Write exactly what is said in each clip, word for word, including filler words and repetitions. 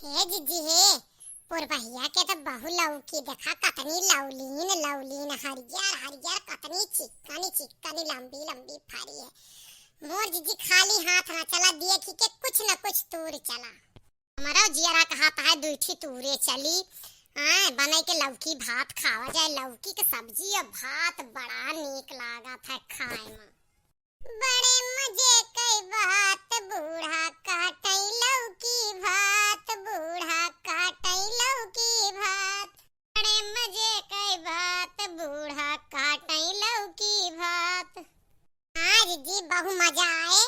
ए जिज्जी हे, पुरबहिया के तो बहु लौकी देखा, कतनी लौलीन लौलीन, हरियर हरियर, कतनी चिक्कनी चिक्कनी, लंबी लंबी फरी है। मोर जिज्जी खाली हाथ ना चला, देखी के कुछ न कुछ तूर चला। हमरो जियरा कहत है दुई ठी तूरे चली, आय, बनाई के लौकी भात खावा जाए, लौकी के सब्जी और भात बड़ा नीक लागत है खाए में। बड़े मजे कई बात बूढ़ा काटई लौकी भात, बूढ़ा काटई लौकी भात। बड़े मजे कई बात बूढ़ा काटई लौकी भात। हाँ जिज्जी, बहु मजा आए,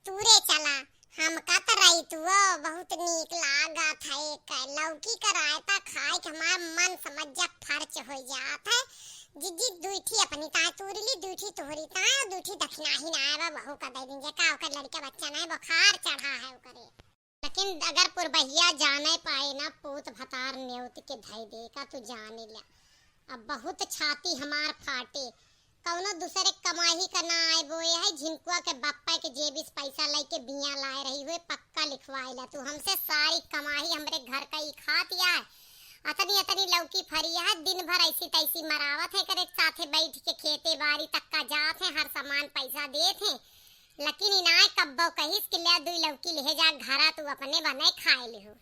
तूरे चला। हमका त रैतुओ बहुत नीक लागत है, एक लौकी का रायता खाए के हमार मन समझ जा फर्च हो जात है। जिज्जी दुई ठी अपनी ताय तूर ली, दुई ठी तोहरी ताय, और दुई ठी दक्षिणा ही ना आवा, बहू का दे दीजिए। का ओकर लड़का बच्चा ना है, बुखार चढ़ा है ओकरे। लेकिन अगर पुरबहिया जाने पाए ना, पूत भतार नेउत के धई दे का, तू जानी ल्या। अब बहुत छाती हमार फाटे, कौनो दूसरे कमाही का ना आए बोए है। झिनकुआ के बापा के जेबिस पैसा लेके बिया लाए रही हुए, पक्का लिखवाए ला तू। हमसे सारी कमाही हमरे घर का ही खात या है। अतनी अतनी लौकी फरी है, दिन भर ऐसी तैसी मरावत है, करे साथे बैठ के खेते बारी तक का जात है, हर सामान पैसा देत है। लेकिन इनाय कब्बो कहिस कि ले दुई लौकी ले जा घरा, तू अपने बने खाए ले हो।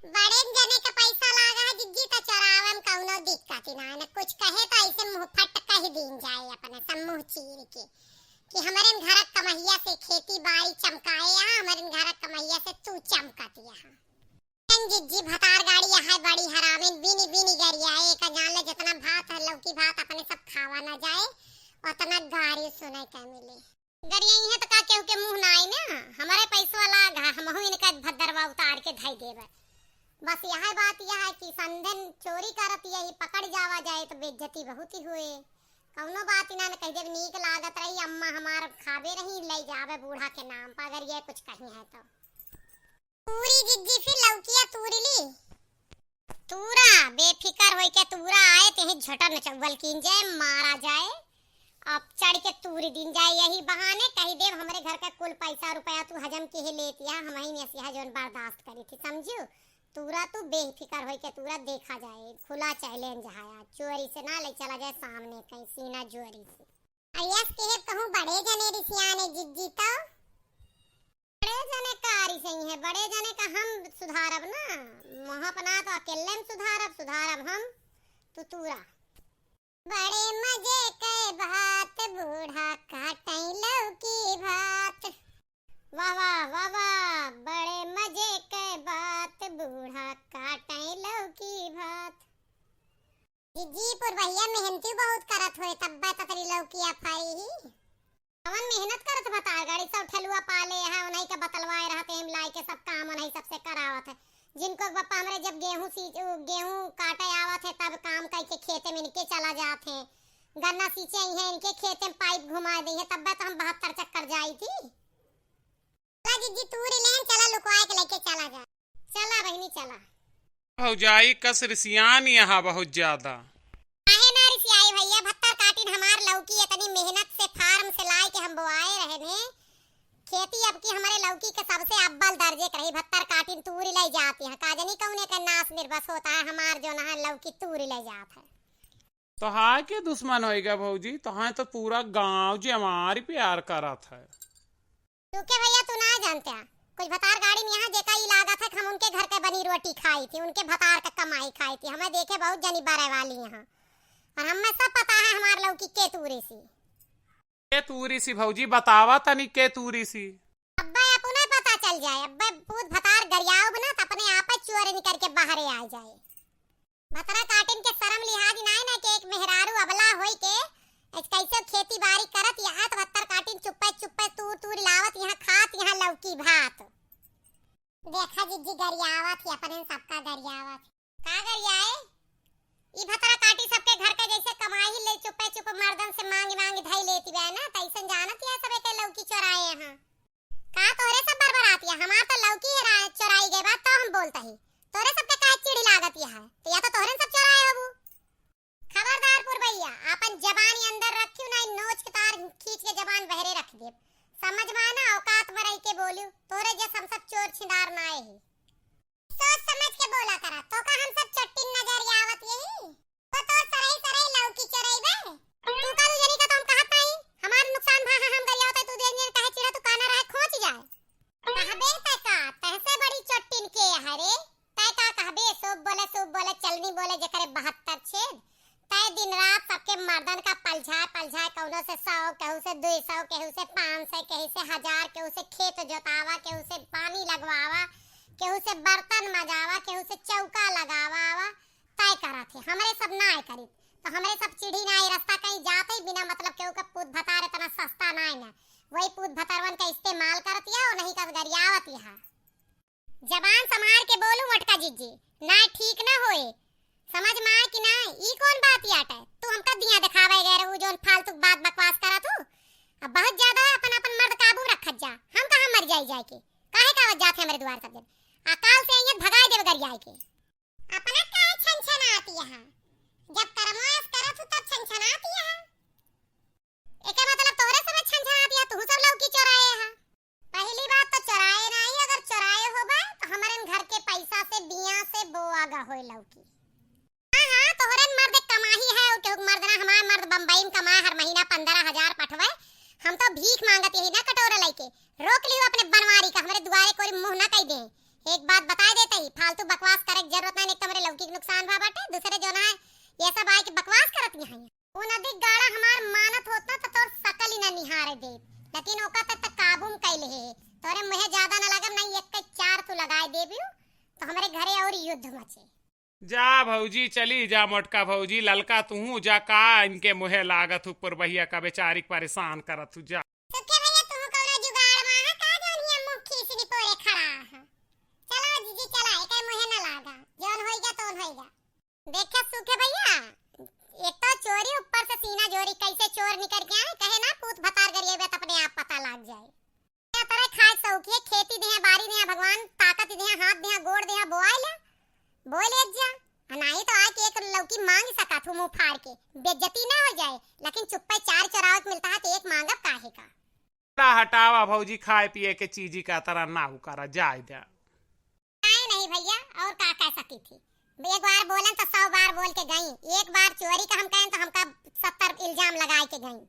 बड़े जने का पैसा लागा है जिज्जी, त चोरावन कौनो दिक्कत ही ना है, न कुछ कहे त ऐसे मुंह फट कह दीन जाए अपने सब मुंह चीर के कि हमरे घर कमहिया से खेती बाड़ी चमकाए यहाँ, हमरे घर कमहिया से तू चमकत यहाँ। जिज्जी भतार गाड़ी यहाँ बड़ी हरामिन, बीनी बीनी गरियाए, एका जान ले जितना भात है लौकी भात अपने सब खावा ना जाए, उतना गारी सुने के मिले। गरियाई है तो का केहू के मुंह ना आई ना, हमारे पैसवा लाग है, हमहू इनका भद्दरवा उतार के धई देबे। बस यह बात यह है कि संधन चोरी करत यही पकड़ जावा जाए तो बेइज्जती बहुत ही हुए। कौनो बात ना, न कह देब नीक लागत रही, अम्मा हमार खाबे रही, ले जाबे बूढ़ा के नाम पर, अगर ये कुछ कही है तो। पूरी जिज्जी फिर लौकिया तूर ली। तूरा, बेफिकर होई के तूरा, आए तेही झटन चौवल कीन जाए, मारा जाए, अब चढ़ के तूर दीन जाए। यही बहाने कही देब हमरे घर का कुल पैसा रुपया तू हजम किहे लेती है, हम ही में से है जौन बर्दाश्त करी थी, समझू? तूरा तू बेफिकर होई के तूरा, देखा जाए, खुला challenge है आज, चोरी से ना ले चला जाए सामने कहीं सीना जोरी से। अयस के कहूँ बड़े जने रिसियाने जिज्जी तो। बड़े जने का रिसई है, बड़े जने का हम सुधारब ना, मोह अपना तो अकेले में सुधारब, सुधारब हम, तू तूरा। बड़े मजे के बात बूढ़ा काटई लौकी भात। वाह, वाह, वाह, वाह, बड़े मजे के बात बूढ़ा काटई लौकी भात। जिज्जी, पुरबहिया मेहनती बहुत करत होए, तब्बे ततरी लौकिया फरी ही। कवन मेहनत करत भतार गाड़ी, सब ठेलुआ पाले है, उन्हीं का बतलवाए रहते हैं, लाई के सब काम उन्हीं सबसे करावत है। जिनको बप्पा हमरे जब गेहूं सी-, उ, गेहूं काटे आवत है, तब काम करके खेते में इनके चला जात है। गन्ना सींचे आई है, इनके खेते में पाइप घुमा दी है, तब्बे तो हम बहत्तर चक्कर जाई थी। चला जिज्जी, तूरी लेन, चला लुकवाए के लेके चला जा। चला बहिनी, चला। भौजाई कस रिसियान यहाँ बहुत ज्यादा। काहे ना रिसियाई भैया, भत्तर काटिन हमार लौकी इतनी मेहनत से farm से लाए के हम बोआए रहे ने। खेती अब की हमारे लौकी के सबसे अव्वल दर्जे के रही, भत्तर काटिन तूरी ले जात यहाँ। का जनी कौने के नाश निर्वस होता है, हमार जो ना है लौकी तूरी ले जात है। तोहार के दुश्मन होइगा भौजी, तोहार तो पूरा गांव जवारी प्यार करत है। तू के भैया, तू ना जानते हैं, कुछ भतार गाड़ी में यहाँ जेका ई लागत है कि हम उनके घर के बनी रोटी खाई थी, उनके भतार का कमाई खाई थी, हमें देखे बहुत जनी बरे वाली यहाँ, और हमें सब पता है हमार लौकी के तूरी सी। के तूरी सी भौजी, बतावा तनी के तूरी सी। अब्बे अपने पता चल जाए, अब्बे पूत भतार गरियाओ बना त अपने आप चोर निकल के बाहरे आ जाए। भतरा काटिन के शरम लिहाज नाय ना कि एक मेहरारू अबला होई के ऐस कैसे खेती बाड़ी करत यहाँ, त भत्तर काटिन चुप्पे चुप्पे तूर तूर लावत यहाँ खात यहाँ लौकी भात। देखा जिज्जी गरियावत ही अपने सबका गरियावत। का गरियाए? ई भतरा काटी सबके घर के जैसे कमाई ले चुप्पे चुप मर्दन से मांगी मांगी धई लेती बे ना, तैसन जानत या सबे के लौकी चोराए यहाँ। का तोहरे सब बरबरात या? हमार तो लौकी हेरा-, चोराई गए बात तो हम बोलता ही। तोहरे सब के काहे चिढ़ी लागत या है? तो या तो तोहरे सब चोराए होबू। खबरदार पुरबैया, आपन जबान अंदर रखियो, नहीं नोच के तार खींच के जबान बहरे रख देब। समझ में आए ना, औकात में रह के बोलियो। तोहरे जैस हम सब चोर छिंदार ना आए ही। So मर्दन का पलझाए पलझाए, कौनो से सौ, केहू से दुई सौ, केहू से पाँच सौ, केहू से हजार, केहू से खेत जोतावा, केहू से पानी लगवावा, केहू से बर्तन मजावा, केहू से चौका लगावा, आवा तय करत है। हमरे सब नाय करी, तो हमरे सब चिढ़ी नाय, रास्ता कहीं जाते ही बिना मतलब केहू का पूत भतार इतना सस्ता नाय ना। वही पूत भतारवन का इस्तेमाल करत या, उन्हीं का गरियावत या। जबान संभार के बोलू मोटका जिज्जी, ना ठीक ना होए। समझ में आए कि ना, ई कौन बात याटे? तू हमका दिया दिखावे गए रहू, जौन फालतू बात बकवास करत हू। अब बहुत ज्यादा अपन, अपन मर्द काबू में रखत जा। हम कहाँ मर जाई जाए के? काहे का आवत जात है हमरे दुआर सब जन? आ काल से अइयत भगाए देवे गरियाए के। अपना काहे छनछनात यहाँ? जब करमवास करत हू तब छनछनात यहाँ। एके मतलब तोहरे सब छनछनात यहाँ, तू सब लौकी चोराए यहाँ। पहली बात तो चोराए नाही, अगर चोराए होबे तो हमरन घर के पैसा से बिया से बोआ गा होए लौकी। हाँ, हाँ, तोहरन मर्द कमाही है, और केहू के मर्द ना, हमार मर्द बम्बई में कमाए, हर महीना पन्द्रह हजार पठवे। हम तो भीख मांगत यही ना कटोरा लइके। रोक लियो अपने बनवारी का, हमरे दुआरे कोई मुंह ना कई दे। एक बात बताए देते ही, फालतू बकवास करे के जरूरत ना, एक तो हमरे लौकी के नुकसान भा बाटे, दूसरे जो ना है, ये सब आए के बकवास करत यहाँ। उ नदी गाड़ा हमार मानत होत ना तो तोर सकल ही ना निहारे देत, लेकिन ओका तक तक काबू में कइले हे। तोरे मुँहे ज्यादा ना लगब, नहीं एक के चार तू लगाए देबियो, तो हमरे घरे और युद्ध मचे। जा भौजी, चली जा मोटका भौजी, ललका तुहू जा, का इनके मुँहे लागत हू, पुरबहिया का बेचारी के परेशान करत हू, जा। सुखे भैया, तुहू कौनो जुगाड़ मा हा का, जौन हिया मुँह खीस निपोरे खड़ा हा? चला जीजी चला, एकर मुँहे ना लागा, जौन होइगा तौन होइगा। देखे सूखे भैया, एक तो चोरी ऊपर से सीना जोरी, कैसे चोर निकर के आए, कहे ना पूत भतार गरियबे त अपने आप पता लाग जाए। या तरह खाए शौक है, खेती देहा, बारी देहा, भगवान ताकत देहा, हाथ देहा, गोड़ देहा, बोआए ले, बोए ले जा। आ नाही तो आए के एक लौकी मांग सकत हूँ मुंह फाड़ के, बेइज्जती ना हो जाए, लेकिन चुप्पे चार चोरावे के मिलता है तो एक मांगब काहे का। हटा हटावा भौजी, खाए पिए के चीजी का तरह ना उकारा, जाए दे। काहे नहीं भैया, और का कह सकी थी? एक बार बोलन तो सौ बार बोल के गई, एक बार चोरी का हम कहें तो हमका सत्तर इल्जाम लगाए के गई।